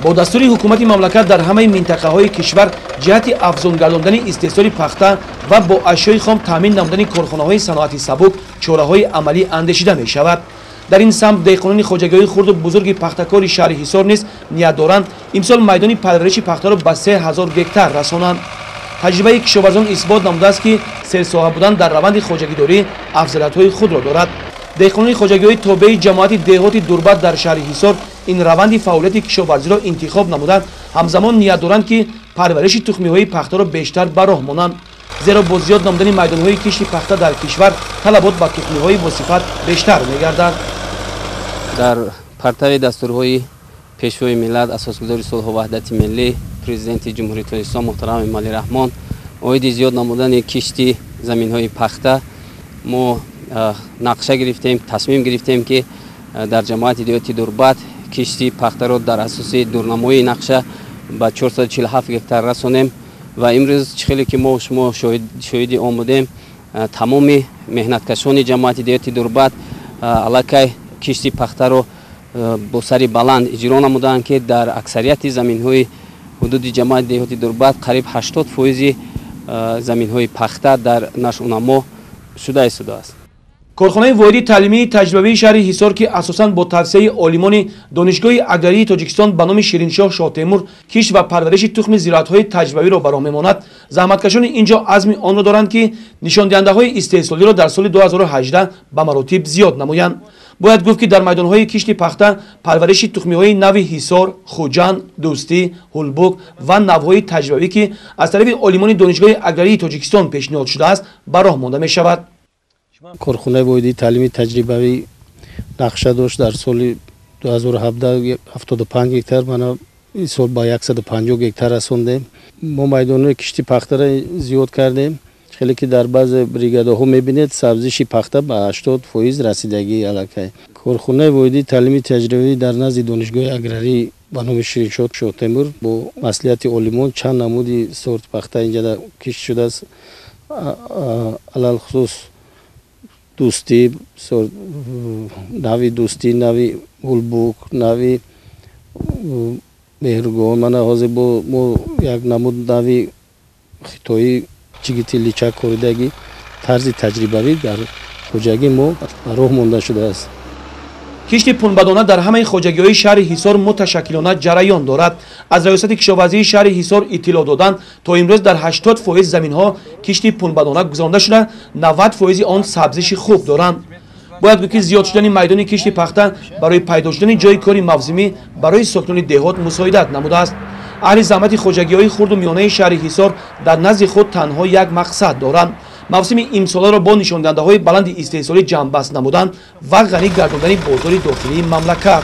Бо дастури ҳукумати мамлакат дар ҳамаи минтақаҳои кишвар ҷиҳати афзун гардондани истеҳсоли пахта ва бо ашёи хом таъмин намудани корхонаҳои саноати сабук чораҳои амалӣ андешида мешавад. Дар ин самт деҳқонони хоҷагиҳои хурду бузурги пахтакори шаҳри Ҳисор низ ният доранд имсол майдони парвариши пахтаро ба 3000 гектар расонанд. Таҷрибаи кишоварзон исбот намудааст, ки серсоҳа будан дар раванди хоҷагидорӣ афзалиятҳои худро дорад. Деҳқонони хоҷагиҳои тобеи ҷамоати деҳоти Дурбат дар шаҳри Ҳисор ин раванди фаъолияти кишоварзиро интихоб намуданд, ҳамзамон ният доранд, ки парвариши тухмиҳои пахтаро бештар ба роҳ монанд, зеро бо зиёд намудани майдонҳои кишти пахта дар кишвар талабот ба тухмиҳои босифат бештар мегардад. Дар партави дастурҳои Пешвои миллат, асосгузори сулҳу ваҳдати миллӣ, Президенти Ҷумҳурии Тоҷикистон муҳтарам Эмомалӣ Раҳмон оиди зиёд намудани кишти заминҳои пахта мо нақша гирифтем, тасмим гирифтем, ки дар ҷамоати деҳоти Дурбат кишти пахтаро дар асоси дурнамои нақша ба 447 гектар расонем. Ва имрӯз чӣ хеле ки мо шумо шоҳиди он будем, тамоми меҳнаткашони ҷамоати деҳоти Дурбат аллакай кишти пахтаро бо сари баланд иҷро намуданд, ки дар аксарияти заминҳои ҳудуди ҷамоати деҳоти Дурбат қариб 80% заминҳои пахта дар нашъунамо шуда истодааст. Корхонаи воҳиди таълимии таҷрибавии шаҳри Ҳисор, ки асосан бо тавсияи олимони Донишгоҳи аграрии Тоҷикистон ба номи Шириншоҳ Шоҳтемур кишт ва парвариши тухми зироатҳои таҷрибавиро ба роҳ мемонад, заҳматкашони ин ҷо азми онро доранд, ки нишондиҳандаҳои истеҳсолиро дар соли 2018 ба маротиб зиёд намоянд. Бояд гуфт, ки дар майдонҳои кишти пахта парвариши тухмиҳои нави Ҳисор, Хуҷанд, Дӯстӣ, Ҳулбук ва навъҳои таҷрибавӣ, ки аз тарафи олимони Донишгоҳи аграрии Тоҷикистон пешниҳод шудааст, ба роҳ монда мешавад. Корхонаи воҳиди таълимии таҷрибавӣ нақша дошт дар соли 2017 75 гектар, мана ин сол ба 150 гектар расондем. Мо майдонҳои кишти пахтаро зиёд кардем. Хеле ки дар баъзе бригадаҳо мебинед, сабзиши пахта ба 80% расидагӣ аллакай. Корхонаи воҳиди таълимии таҷрибавӣ дар назди Донишгоҳи аграрӣ ба номи Шириншоҳ Шоҳтемур бо маслиҳати олимон чанд намуди сорт пахта инҷа кишт шудааст, алалхусус Дӯстӣ, нави Дӯстӣ, нави Ҳулбук, нави Меҳргон. Мана ҳозир бо мо як намуд нави хитоӣ чигити личак коридагӣ тарзи таҷрибавӣ дар хоҷагии мо ба роҳ монда шудааст. Кишти пунбадона дар ҳамаи хоҷагиҳои шаҳри Ҳисор муташаккилона ҷараён дорад. Аз раёсати кишоварзии шаҳри Ҳисор иттилоъ доданд, то имрӯз дар 80% заминҳо кишти пунбадона гузаронда шуда, 90% он сабзиши хуб доранд. Бояд гуфт, ки зиёд шудани майдони кишти пахта барои пайдо шудани ҷойи кори мавсимӣ барои сокинони деҳот мусоидат намудааст. Аҳли заҳмати хоҷагиҳои хурду миёнаи шаҳри Ҳисор дар назди худ танҳо як мақсад доранд: мавсими имсоларо бо нишондиҳандаҳои баланди истеҳсолӣ ҷамъбаст намудан ва ғанӣ гардондани бозори дохилии мамлакат.